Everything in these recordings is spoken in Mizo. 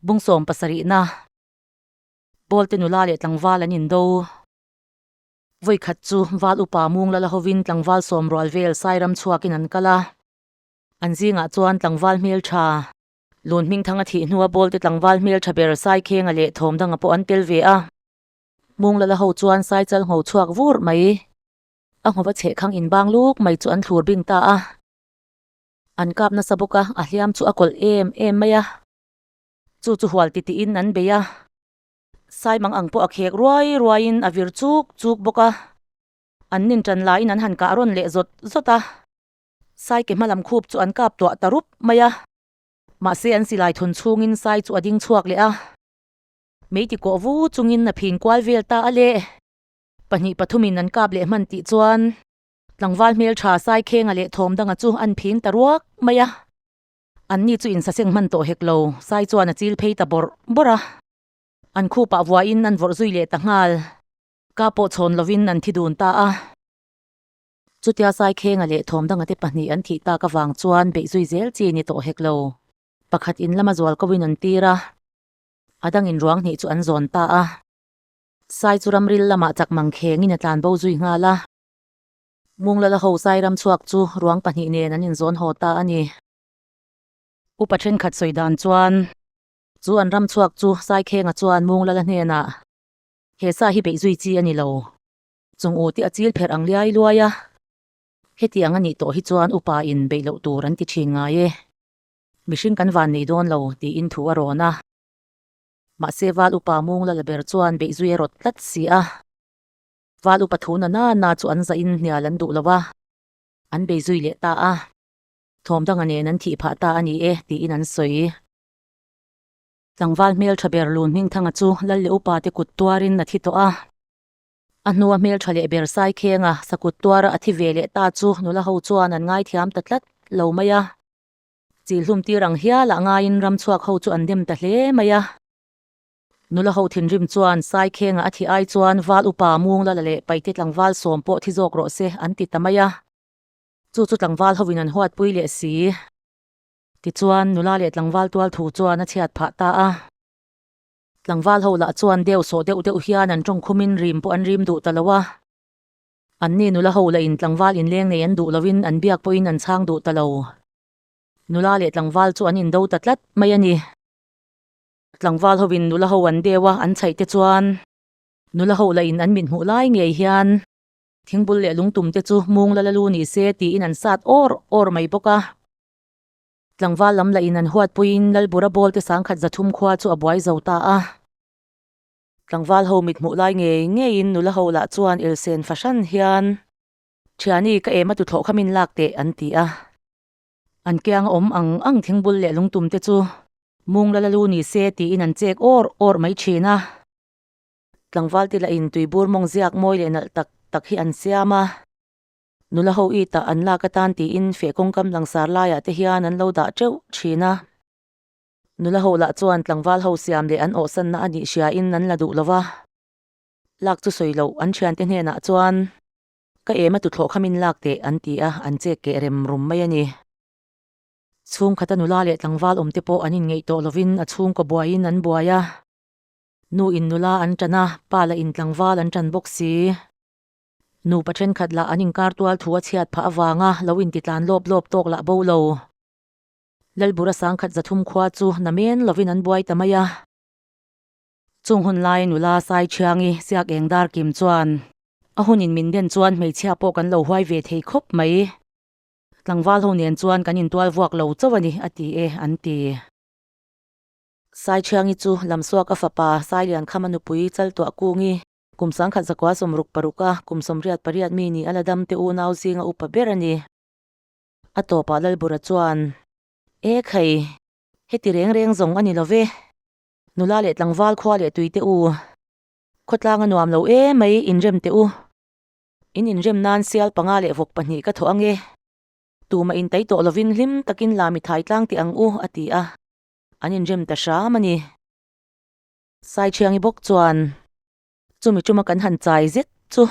Bung 17na Bawlte nula leh tlangval an indo. Vawi khat chu Val upa mung lala hovin tlangval sawm rual vel Sairam chhuakin an kal a. An zingah chuan tlangval hmeltha, Lun hmingthanga thih hnua Bawlte tlangval hmeltha ber Saikhenga leh Thawmdanga pawh an tel ve a. Mung lala ho chuan Saichal ngho chhuak vur mai. A nghova chhehkhang inbang luk mai chu an thlur bing ta a. An kap nasa bawk a, a hliam chu a kawlh em em mai a. Chu chu hual ti tiin an bei a. Saimang ang pawh a khek ruai ruaiin a vir chuk chuk bawk a. An nin tan laiin an han kah rawn leh zawt zawt a. Sai ke hma lam khup chu an kap tuah ta rup mai a. Mahse an silai thun chhungin sai chu a ding chhuak leh a. Meiti kawh vu chungin a phin kual vel ta a le. Pahnih pathumin an kap leh hman tih chuan Tlangval hmeltha Saikhenga leh Thawmdanga chu an phing ta ruak mai a. Anni chu insaseng hman tawh hek lo, Sai chuan a chil phei ta bawrh bawrh a. An khupah vuahin an vawrh zui leh ta nghal. Ka pawh chhawn lovin an thi dun ta a. Chutia Saikhenga leh Thawmdanga te pahnih an thih tak avang chuan beih zui zel chi ni tawh hek lo. Pakhat in lama zual ko in an tir a, a dangin ruang hnih chu an zawn ta a. Sai chu ramril lamah chak mang khengin a tlan bo zui nghal a. Munglala ho Sairam chhuak chu ruang pahnih nen an inzawn haw ta a ni. Upa thenkhat sawi dan chuan chu an ram chhuak chu Saikhenga chuan Munglala hnenah he sa hi beih zui chi a ni lo. Chung u te a chil pherh ang liai luai a, hetiang a nih tawh hi chuan upa in beih loh tur an ti thin ngai e. Mihring kan van nei dawn lo tiin thu a rawn a. Mahse Val upa Munglala ber chuan beih zui a rawt tlat si a. Val upa thu na na na chu an zahin hnial an duh lo a, an bei zui leh ta a. Thawmdanga nen an thih phah ta a ni e, tiin an sawi. Tlangval hmeltha ber Lun Hmingthanga chu Lal leh upa te kut tuarin a thi tawh a. A hnua hmeltha leh ber Saikhenga sakut tuara a thi ve leh ta chu nula ho chuan an ngaithiam ta tlat lo mai a. Chilhlum tir ang hialah ngaiin ramchhuak ho chu an dem ta hle mai a. Nula ho thinrim chuan Saikhenga a thi ai chuan Val upa Munglala leh Paite tlangval sawm pawh thi zawk rawh se an ti ta mai a. Chu chu tlangval hovin an huatpui leh si. Tichuan nula leh tlangval tual thu chuan a chhiat phah ta a. Tlangval ho lah chuan deuh sawh deuh deuh hian an tawngkhumin rim pawh an rim duh ta lo a. Anni nula ho lah in tlangval inleng nei an duh lovin an biak pawhin an chhang duh ta lo. Nula leh tlangval chu an indo ta tlat mai a ni. Tlangval hovin nula ho an deuh a, an chhaih te chuan nula ho lah in an mit hmuh lai ngei hian thingbul leh lungtum te chu mung la la lu ni se tiin an sat awr awr mai bawk a. Tlangval lam lah in an huatpuiin Lalbura bawl te sangkhat 300 khua chu a buai zo ta a. Tlangval ho mit hmuh lai ngei ngeiin nula ho lah chuan elsen fahran hian Thiani ka em a tuthlawh kha min lak teh an ti a. An kiang a awm ang ang thingbul leh lungtum te chu mung la la lu ni se tiin an chek awr awr mai thin a. Tlangval te lahin tuibur mawng ziak mawi leh nalh tak tak hi an siam a. Nula ho i tah an lak atan tiin feh kawngkam langsar laiah te hian an lo dah teuh thin a. Nula ho lah chuan tlangval ho siam leh an awhsanna a nih hriain an la duh lo va. Lak chu sawi loh an thiante hnenah chuan Ka em a tuthlawh kha min lak teh an ti a, an chek keh rem rum mai a ni. Chhungkhata nula leh tlangval awm te pawh an inngeih tawh lovin a chhungkaw buaiin an buai a. Nu in nula an tan a, pa lah in tlangval an tan bawk si. Nupa thenkhat lah an inkar tual thu a chhiat phah avanga lo intitlan lawp lawp tawk lah bo lo. Lalbura sangkhat 300 khua chu namen lovin an buai ta mai a. Chung hun lai nula Saichhiangi siak eng dar kim chuan a hunin min den chuan hmeichhia pawh kan lo huai ve thei khawp mai. Tlangval ho nen chuan kan intual vuak lo chauh a ni a ti e an ti. Saichhiangi chu Lamsuaka fapa Sailiankhama nupui Chaltuah Kungi kum 1966 a kum 88 mi ni a la dam te unau zinga upa ber a ni. A tawpah Lalbura chuan, E khai, heti reng reng zawng a ni lo ve. Nula leh tlangval khua leh tui te u. Khawtlang a nuam lo e mai inrem teh u. In inrem nan sial panga leh vawk pahnih ka thawh ange. Tumah in tai tawh lovin hlim takin lami thai tlang teh ang u a ti a. An inrem ta hram a ni. Saichhiangi bawk chuan chumi tuma kan han chai zet chu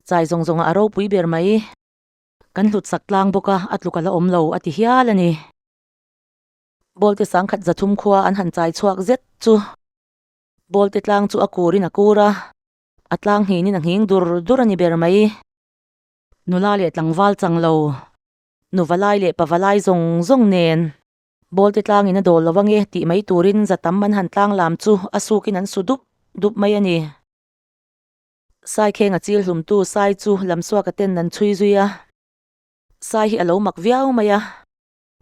chai zawng zawngah a ropui ber mai. Kan hlut sak tlang bawk a, a tluk a la awm lo a ti hial a ni. Bawlte sangkhat 300 khua an han chai chhuak zet chu Bawlte tlang chu a kurin a kur a, a tlang nghinin a nghing dur dur a ni ber mai. Nula leh tlangval chang lo, nuvalai leh pavalai zawng zawng nen Bawlte tlangin a dawl lo ange tih mai turin za tam an han tlang lam chu a sukin an su dup dup mai a ni. Saikheng a chil hlumtu Sai chu Lamsuaka ten an chhui zui a. Sai hi a lo mak viau mai a,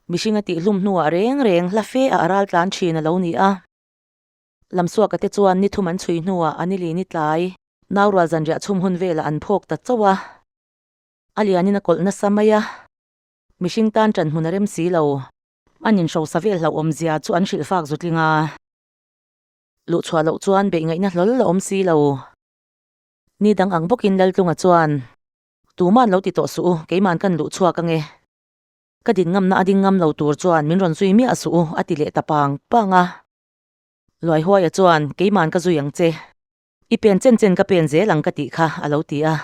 mihring a tihhlum hnuah reng reng hla fe ah a ral tlan thin a lo ni a. Lamsuaka te chuan ni thum an chhui hnuah a nili ni tlai naurual zanriah chhum hun velah an phawk ta chauh a. A lianin a kawlh nasa mai a, mihring tan ṭan hmun a rem si lo. An inhrosa vel hlauhawmzia chu an hrilh fak zutling a. Luhchhuah loh chuan beih ngaihna hlawl a awm si lo. Ni dang ang bawkin Laltlunga chuan, Tuman lo ti tawh suh u, keiman kan luh chhuak ange. Ka din ngamna a ding ngam lo tur chuan min rawn zui miah suh u, a ti leh ta pang pang a. Luaihuaia chuan, Keiman ka zui ang che. I pen chen chen ka pen zel ang ka tih kha, a lo ti a.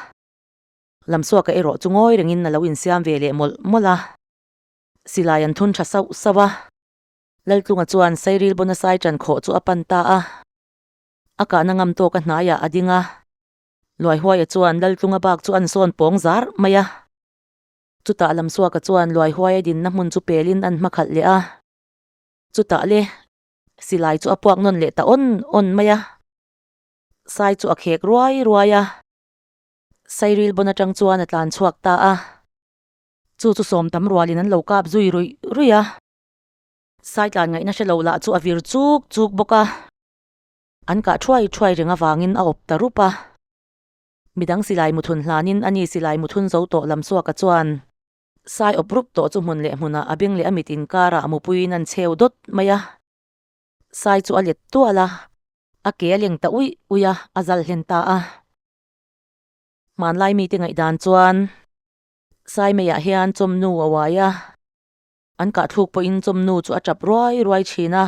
Lamsuaka erawh chu ngawi rengin a lo insiam ve leh mawlh mawlh a. Silai an thun tha sauh sauh a. Laltlunga chuan Sairil bona sai ṭan khawh chu a pan ta a. A kahna ngam tawk a hnaiah a ding a. Luaihuaia chuan Laltlunga bak chu an sawn pawng zar mai a. Chutah Lamsuaka chuan Luaihuaia dinna hmun chu pelin an hmakhalh leh a. Chutah le, silai chu a puak nawn leh ta awn awn mai a. Sai chu a khek ruai ruai a. Sairil bon atang chuan a tlan chhuak ta a. Chu chu sawm tam rualin an lo kap zui ruih ruih a. Sai tlan ngaihna hre lo lah chu a vir chuk chuk bawk a. An kah thuai thuai reng avangin a awp ta rup a. Midang silai muthun hlanin a ni silai muthun zo tawh lam suaka chuan sai awp rup tawh chu hmun leh hmunah a beng leh a mit inkarah mupuiin an chheu dawt mai a. Sai chu a let tual a, a ke a leng ta uih uih a, a zal hlen ta a. Hmanlai mite ngaihdan chuan Saimeiah hian chawmnu a uai a. An kahthluk pawhin chawmnu chu a tap ruai ruai thin a.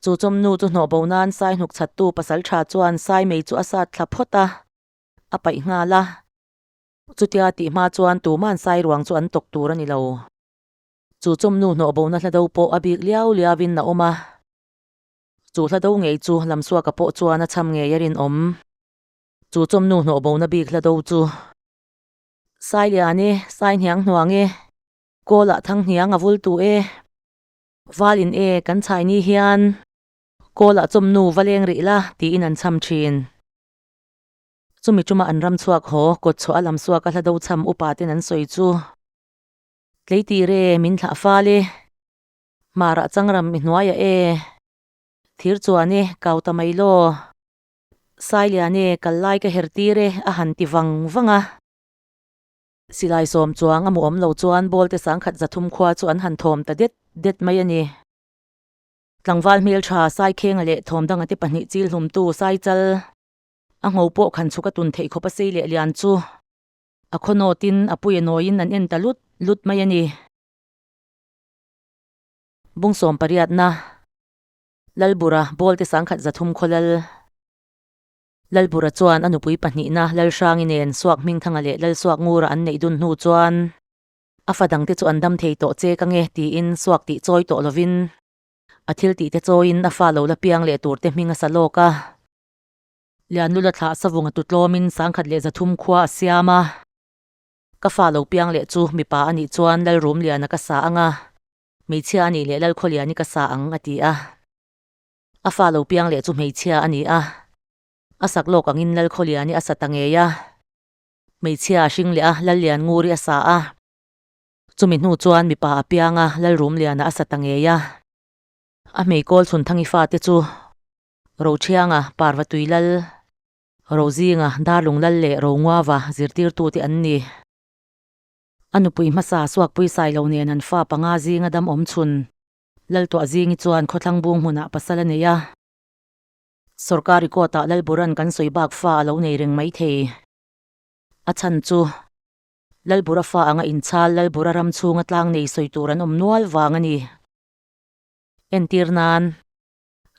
Chu chawmnu chu hnawh bo nan sai hnuk chhattu pasal tha chuan Saimei chu a sat thla phawt a, a paih nghal a. Chutia tih hma chuan tuman sai ruang chu an tawk tur a ni lo. Chu chawmnu hnawh bona hla do pawh a bik liau liauin a awm a. Chu hla do ngei chu Lamsuaka pawh chuan a cham ngei a rinawm. Chu chawmnu hnawh bona bik hla do chu. Sai lian e, sai hniang hnuang e, Kawlah thang hniang a vul tu e. Val in e, kan chhai ni hian Kawlah chawmnu va leng rih la tiin an cham thin. Chumi tuma an ram chhuak haw kawt chhuah a lam suak a hla do cham upa ten an sawi chu. Tleitir e, min thlah fal e. Hmarah changram i hnuaiah e. Thir chuan e, kau ta mai law. Sailian e, kal lai ka her tir e, a han ti vang vang a. Silai sawm chuang a mu awm lo chuan Bawlte sangkhat 300 khua chu an han thawm ta det det mai a ni. Tlangval hmeltha Saikhenga leh thawmdanga te pahnih chil hlumtu Saichal a ngho pawh khan chhuk a tun theih khawp a sei leh lian chu a khaw nawtin a puia nawiin an en ta lut lut mai a ni. Bung sawm pariatna Lalbura Bawlte sangkhat 300 khaw lal Lalbura chuan a nupui pahnihna Lalhrangi nen Suak Hmingthanga leh Lalsuak Ngura an neih dun hnu chuan a fa dangte chu an dam thei tawh che ka nge tiin Suak tih chawi tawh lovin a thil tihte chawiin a fa lo la piang leh turte hming a sa lawk a. Lianlula thlah savunga tutlawmin 1300 khua a siam a. Ka fa lo piang leh chu mipa a nih chuan Lalrumliana ka sa ang a, hmeichhia a nih leh Lalkhawliani ka sa ang a ti a. A fa lo piang leh chu hmeichhia a ni a, a sak lawk angin Lalkhawliani a sa ta ngei a. Hmeichhia a hring leh a, Lalliannguri a sa a. Chumi hnu chuan mipa a piang a, Lalrumliana a sa ta ngei a. A hmeikawl chhun thangi fate chu Rothianga, Parvatui Lal, Rozinga, Darlung Lal leh Ronguava zirtirtute an ni. A nupui hmasa Suakpui Sailo nen an fa panga zinga dam awm chhun Laltuah zingi chuan khawthlang bung hmunah pasal a nei a. Sorkari court-ah Lalburan kan sawi bak fa a lo nei reng mai thei. A chhan chu Lalbura fa anga inchhal Lalbura ram chhunga tlang nei sawi tur an awm nual vang a ni. Entir nan,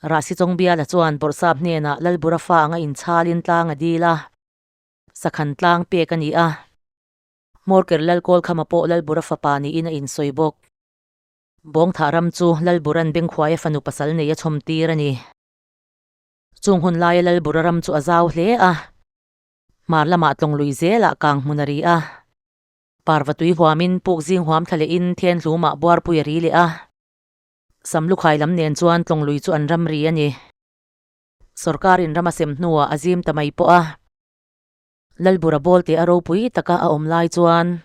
Rahsi Chawngbiala chuan Bawrhsap hnenah Lalbura fa anga inchhalin tlang a dil a, sakhan tlang pek a ni a. Hmawrker Lalkawlkhama pawh Lalbura fapa niin a insawi bawk. Bawngthah ram chu Lalburan Bengkhuaia fanu pasal nei a chhawm tir a ni. Chung hun laia Lalbura ram chu a zau hle a, hmar lamah tlawnglui zelah kang hmun a ri a. Parvatui huamin puk zing huam thla lehin Thianhlumah buarpui a ri leh a. Samlukhai lam nen chuan tlawnglui chu an ram ri a ni. Sorkarin ram a sem hnuah a zim ta mai pawh a. Lalbura Bawlte a ropui taka a awm lai chuan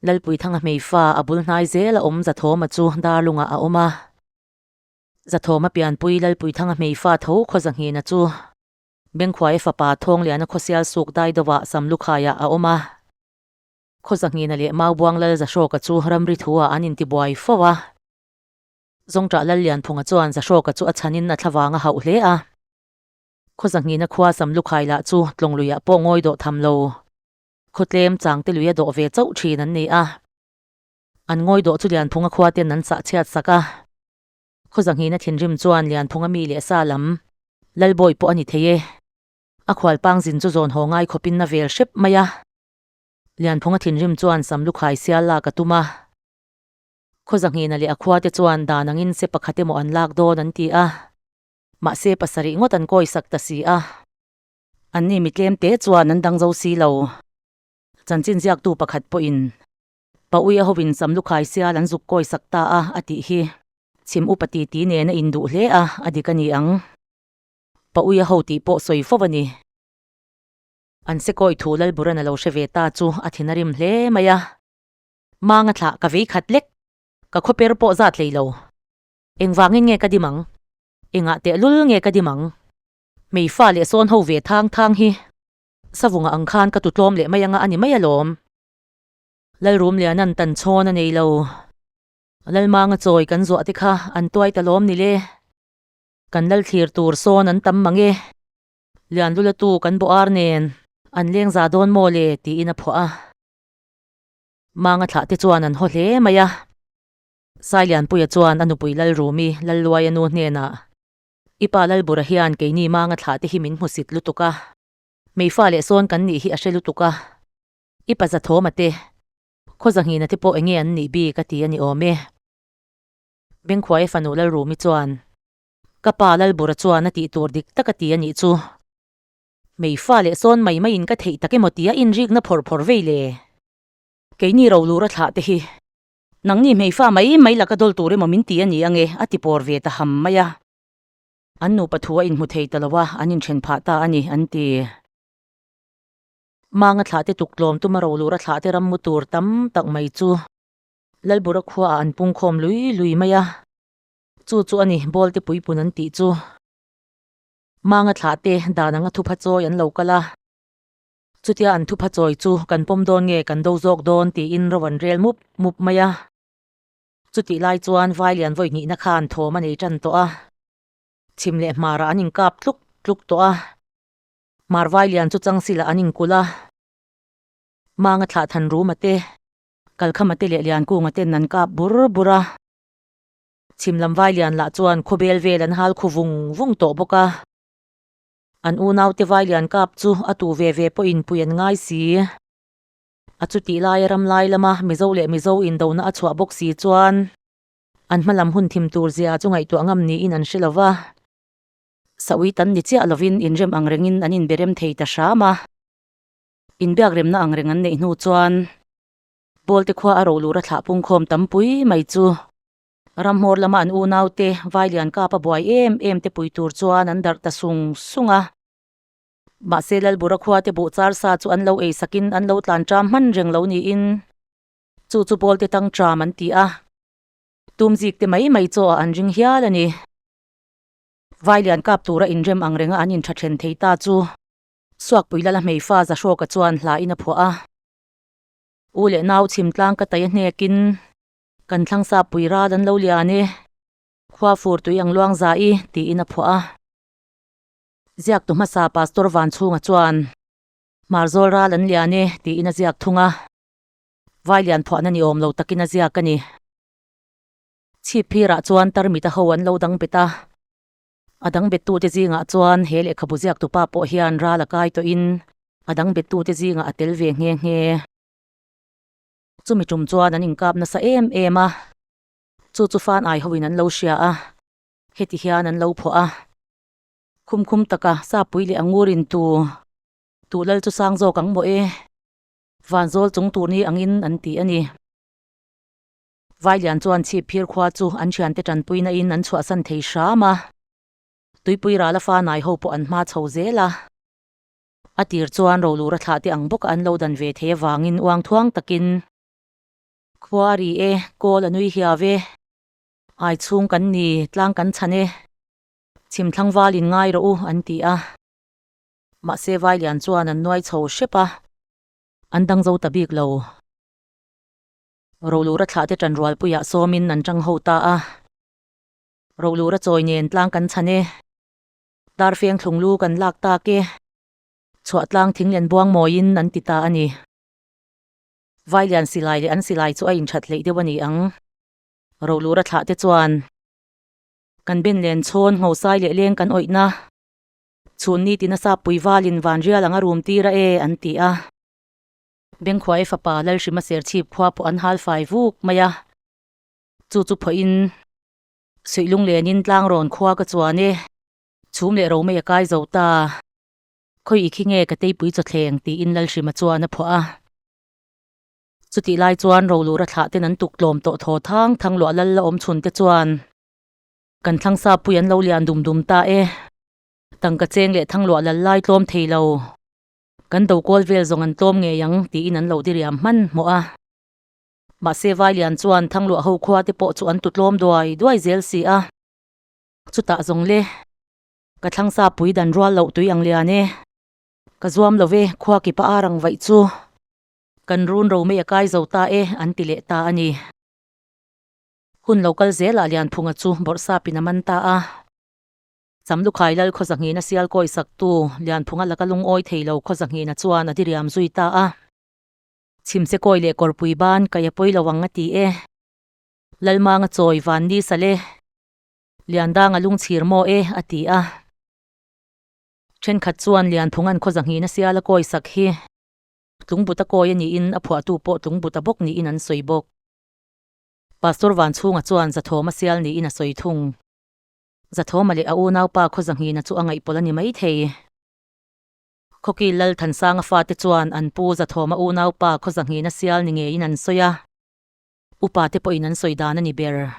Lalpuithanga hmeifa a bul hnai zel a awm Zathawma chu Darlungah a awm a. Zathawma pianpui Lalpuithanga hmeifa tho Khawzahnghina chu Bengkhuaia fapa Thawngliana khawsial suk dai deuhah Samlukhaiah a awm a. Khawzahnghina leh Maubuang Lal Zahrawka chu ramri thuah an intibuai fo a. Zawngṭah Lal Lianphunga chuan Zahrawka chu a chhanin a thlavang a hauh hle a. Khawzahnghina khua Samlukhai lah chu Tlawngluiah pawh ngawi dawh tham lo. Khawtlem changte lui a dawh ve chauh thin an ni a. An ngawi dawh chu Lianphunga khua ten an sah chhiat sak a. Khawzahnghina thinrim chuan Lianphunga mi leh sa lam Lalbawi pawh a ni thei e. A khualpang zin chu zawn haw ngai khawpin a vel hrep mai a. Lianphunga thinrim chuan Samlukhai sial lak a tum a. Khawzahnghina leh a khuate chuan dan angin se pakhat emaw an lak dawn an ti a. Mahse pasarih ngawt an kawi sak ta si a. Anni mitlem te chuan an dang zo si lo. Chanchin ziaktu pakhat pawhin Pauia hovin Samlukhai sial an zuk kawi sak ta a a tih hi chhim upa titi nen a induh hle a, a dik a ni ang. Pauia ho tih pawh sawi fo a ni. An sekawi thu Lalburan a lo hre ve ta chu a thin a rim hle mai a. Manga thlah ka vei khat lek, ka khawper pawh zat hlei lo. Engvangin nge ka dim ang? Engah tehlul nge ka dim ang? Hmeifa leh sawn ho ve thang thang hi savunga ang khan ka tutlawm leh mai anga a ni mai alawm. Lalrumlianan tan chhawn a nei lo. Lalmanga chawi kan zuah te kha an tuai ta lawm ni le. Kan lal thlir tur sawn an tam mang e. Lianlula tu kan bawh ar nen an leng za dawn maw le tiin a phuah a. Manga thlah te chuan an haw hle mai a. Sailianpuia chuan a nupui Lalrumi Lalluaia nu hnenah, I pa Lalbura hian keini Manga thlah te hi min hmusit lutuk a. Meifa leh sawn kan nih hi a hre lutuk a. I pa Zathawma te, Khawzahnghina te pawh enge an nih bik a ti a ni awm e. Bengkhuaia fanu Lalrumi chuan, Ka pa Lalbura chuan a tih tur dik tak a ti a nih chu. Meifa leh sawn mai maiin ka theih tak emaw tia inrikna phawrh phawrh vei le. Keini rolura thlah te hi nangni hmeifa mai mai laka dawl tur emaw min ti a ni ange a ti pawr ve ta ham mai a. An nupa thu a inhmu thei ta lo a, an inthen phah ta a ni an ti. Manga thlah te tuktlawm tuma rolura thlah te ram mu tur tam tak mai chu Lalbura khuaah an pungkhawm lui lui mai a. Chu chu a ni Bawlte puipun an tih chu. Manga thlah te dan anga thupha chawi an lo kal a. Chutia an thupha chawi chu kan pawm dawn nge kan do zawk dawn tiin ro an rel mup mup mai a. Chutih lai chuan Vailian vawi hnihna khan thawm a nei tan tawh a. Chhim leh hmarah an inkap tluk tluk tawh a. Hmar Vailian chu Changsilah an inkulh a. Manga thlah Thanruma te, Kalkhama te leh Liankunga ten an kap bur bur a. Chhim lam Vailian lah chuan khawbel vel an hal khu vung vung tawh bawk a. An unaute Vailian kap chu a tu ve ve pawhin pui an ngai si. A chutih laia ram lai lama Mizo leh Mizo indona a chhuah bawk si chuan an hma lam hun thim tur zia chu ngaihtuah ngam niin an hre lo va. Saui tan ni chiah lovin inrem ang rengin an inberem thei ta hram a. Inbiak remna ang reng an neih hnu chuan Bawlte khua a rohlur a thlah pungkhawm tampui mai chu Ramhmawr lama an unaute Vailian kap a buai em em te pui tur chuan an darh ta sung sung a. Mahse Lalbura khua te buh char sa chu an lo ei sakin an lo tlan ṭam hman reng lo niin chu chu Bawlte tang ṭam an ti a. Tumzik te mai mai chaw ah an ring hial a ni. Vailian kap tura inrem ang renga an inṭha then thei ta chu Suakpui Lala hmeifa Zahrawka chuan hla in a phuah a. U leh nau chhimtlang ka tai a hnekin Kan thlang sa pui ral an lo lian e, khua fur tui ang luang za i, tiin a phuah a. Ziaktu hmasa Pastor Vanchhunga chuan, Hmarzawl ral an lian e, tiin a ziak thung a. Vailian phuahna ni awm lo takin a ziak a ni. Chhip phirah chuan tarmita ho an lo dang bet a. A dang bettute zingah chuan he lehkhabu ziaktupa pawh hian ral a kai tawhin a dang bettute zingah a tel ve nghe nghe. Chumi tum chuan an inkap nasa em em a. Chu chu fan ai hoin an lo hria a, heti hian an lo phuah a. Khum khum taka sapui leh a ngur in tu tu lal chu sang zawk ang maw e, vanzawl chung tur ni angin an ti a ni. Vailian chuan chhip phir khua chu an thiante tanpuina in an chhuahsan thei hram a, tuipui rala fanai ho pawh an hma chho zel a. A tir chuan rolura thlah te ang bawk a an lo dan ve thei avangin uang thuang takin Khua a ri e, kawl a nui hiau e, ai chhung kan ni, tlang kan chhan e, chhim thlangval in ngai rawh u an ti a. Mahse Vailian chuan an nuai chho hrep a, an dang zo ta bik lo. Rolura thlah te ṭan rualpuiah sawmin an ṭang ho ta a, Rolura chawi nen tlang kan chhan e, Darfeng thlunglu kan lak tak e, chhuah tlang thing len buang mawiin an ti ta a ni. Vailian silai leh an silai chu a inthat hleih deuh a ni ang. Rolura thlah te chuan kan ben len chhawn nghosai leh leng kan awihna chhun ni tina sap pui valin vanrial anga rum tir a e an ti a. Bengkhuai fapa Lalhrima serchhip khua pawh an hal fai vuk mai a, chu chu phawiin Suih lunglenin tlang rawn khua ka chuan e, chhum leh ro mai a kai zo ta. Khawi i khi nge ka teipui chawthleng tiin Lalhrima chuan a phuah a. Chutih lai chuan Rolura thlah ten an tuk tlawm tawh thaw thang thang luah lal la awm chhun te chuan kan thlang sa pui an lo lian dum dum ta e. Tangka cheng leh thang luah lal lai tlawm thei lo. Kan do kawl vel zawng an tlawm ngei ang tiin an lo diriam hman hmawh a. Mahse Vailian chuan Thangluah ho khua te pawh chu an tu tlawm duai duai zel si a. Chutah zawng le, ka thlangsa pui dan rual loh tui ang lian e. Ka zuam lo ve, khua ki pa ar ang vaih chu. Kan run ro mei a kai zo ta e, an ti leh ta a ni. Hun lo kal zelah Lianphunga chu bawrhsapin a man ta a. Chamlukhai lal Khawzahnghina sial kawi saktu Lianphunga laka lungawi thei lo Khawzahnghina chuan a diriam zui ta a. Chhimse kawi leh kawrpui ban kaih a pawi lo ang a ti e. Lalmanga chawi van ni sal e. Liandanga lungchhir maw e a ti a. Thenkhat chuan Lianphunga'n Khawzahnghina siala kawi sak hi Tlungbuta kawi a niin a phuahtu pawh Tlungbuta bawk niin an sawi bawk. Pastor Vanchhunga chuan Zathawma sial niin a sawi thung. Zathawma leh a unaupa Khawzahnghina chu a ngaihpawlh a ni maithei. Khawki Lal Thansanga fate chuan an pu Zathawma unaupa Khawzahnghina sial ni ngeiin an sawi a, upa te pawhin an sawi dan a ni ber.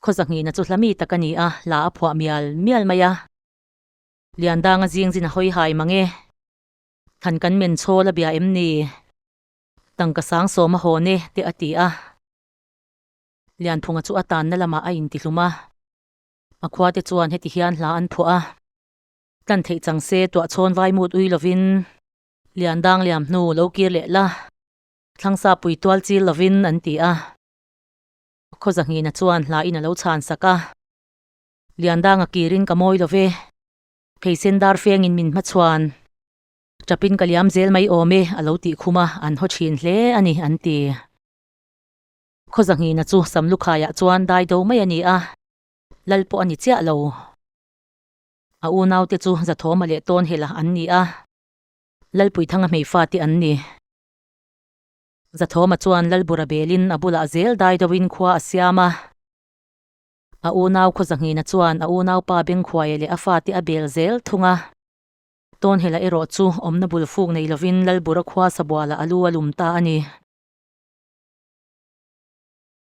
Khawzahnghina chu hla mi tak a ni a, hla a phuah mial mial mai a. Liandanga zing zin a hawi hai mang e. Than kan men chhawl a bia em ni? Tangka sang sawm a hawn e, te a ti a. Lianphunga chu a tanna lamah a intihlum a. A khuate chuan heti hian hla an phuah a. Tlan theih chang se tuah chhawn vai mut ui lovin lian dang liam hnu lo kir leh la, thlangsa pui tual chil lovin an ti a. Khawzahnghina chuan hla in a lo chhan sak a. Lian danga kirin ka mawi lo ve, Kheisen dar fengin min hmachhuan, tapin ka liam zel mai awm e a lo tih khum a, an haw thin hle a ni an ti. Khawzahnghina chu Samlukhaiah chuan dai do mai a ni a, lal pawh a ni chiah lo. A unaute chu Zathawma leh Tawnhela an ni a, Lalpuithanga hmeifate an ni. Zathawma chuan Lalbura belin a bulah zel dai deuhin khua a siam a. A unau Khawzahnghina chuan a unaupa Bengkhuaia leh a fate a bel zel thung a. Tawnhela erawh chu awmna bul fuk nei lovin Lalbura khua Sabualah a lu a lum ta a ni.